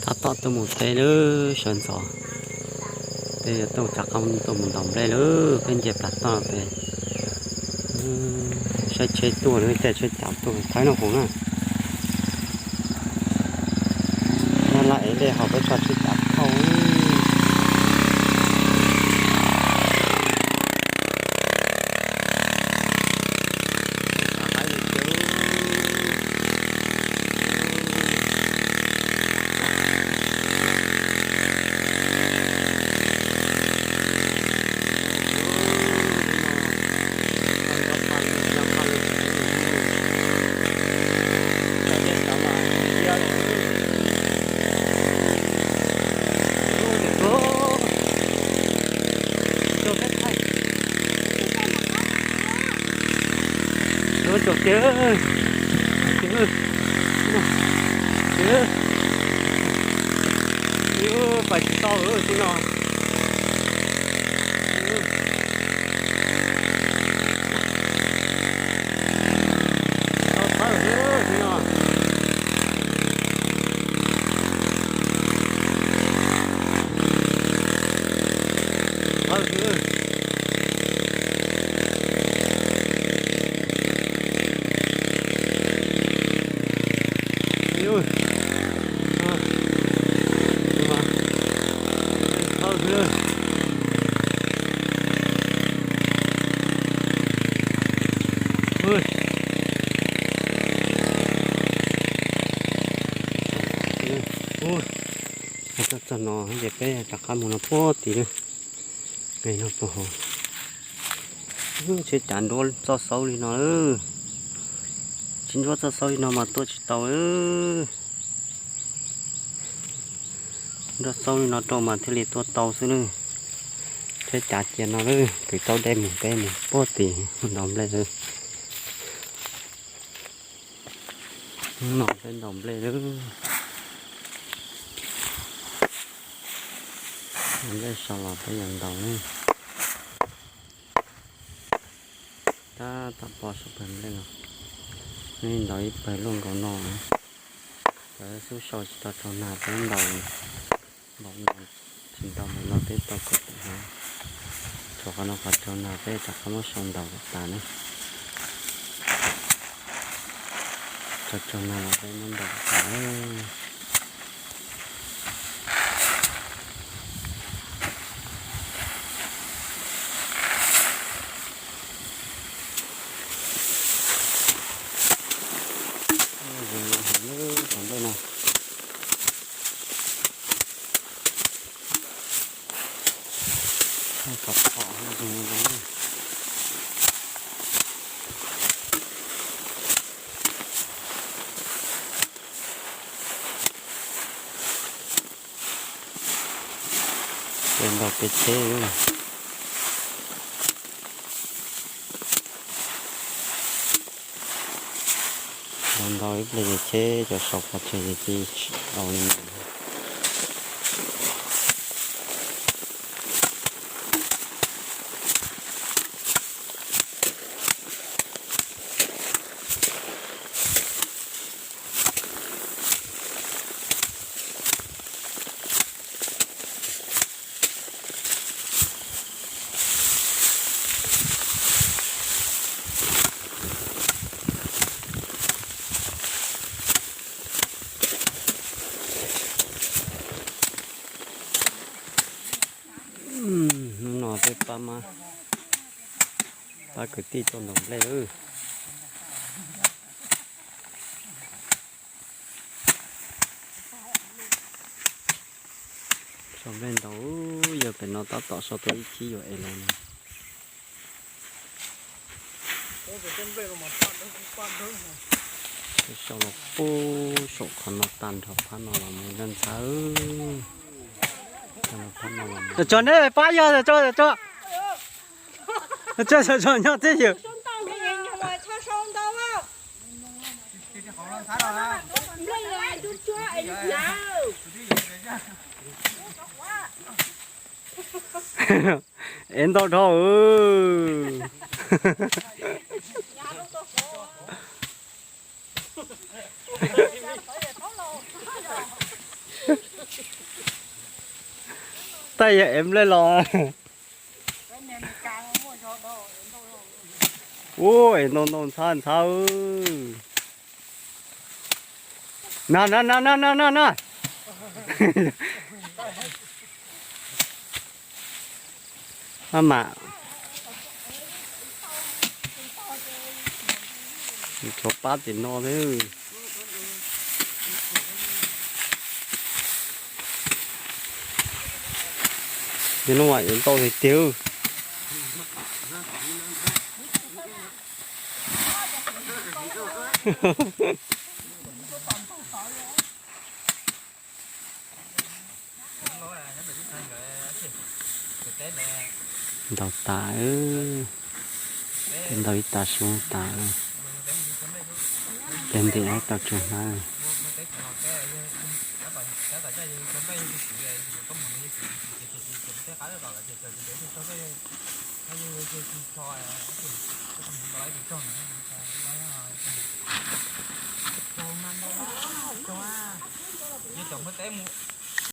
Tab tom tuaj mus teb lawm sawv ntxov, peb yuav tuaj rov qab tuaj mus ntaus nplej lawm, peb nce plas toj pem. Saib tsheb tuaj lawm, tej tsheb cav tuaj thawb noj hauv na. Nyob laj ev dej haus peb tso tsheb cav thauj. Cov tiag, tiag, tiag, pais tsis tau lawm tib no. Tau thawb xwb tib no. Thawb xwb. Txog no ces peb rov qab mus no puag tim lawm. Nqis no puag hauv. Tsheb cav nruab txoj xaub li no lawm. Tsis nruab txoj xaub li no mas tuaj tsis tau lawm. Nruab xaub li no rau mas thiaj li tuaj tau xwb na. Tsheb cav cia no lawm, kwv tau dej mus peb mus puag tim ntaus nplej lawm. Hnub no peb ntaus nplej lawm. Nplej so los peb yuav ntaus na. Tab tom pom saum pawg nplej no, nej ntaus ib pawg luaj nkaus no. Cov xub sau tsis tau tsaug nag peb ntaus, ntaus tsis ntaus npaum no peb tau kaum tawm hauv. Tshuav qhov no qhov tsaug nag peb rov qab muab sau ntaus kom tas na. Tsaug tsaug nag los peb muab ntaus kom tas na. Zoo no heev lub qhov nplej no. Thaj kom phom zoo no. Peb ntaus peb tsheb. Ntaus ntaus ib pliag ces tsheb cov saum qhov tseg ces cia li tsis tau li. Hnub no peb pab mab, pab kwv tij tuaj ntaus nplej lawm. Sau nplej ntaus, yog pem no tab tom sau tau ib chib yuav ev los no. Sau los puag saum qhov no tag nrho phab no los mus ntxhab ntxhab. Tso nej pab yog tso, tso, tso, tso nyob twj ywm. Ev ntau dhau. Tej yog ev nplej los. Ua es ntau ntau ntxhab ntxhab. Na na na na na na na. Maj mam. Tshuav pab tim no xwb. Yog no mas yuav ntau tiag tiag. Ntaus tas, ntaus ib tas su tas, peb ntim tau tsuag hnab. Cov muaj teb mus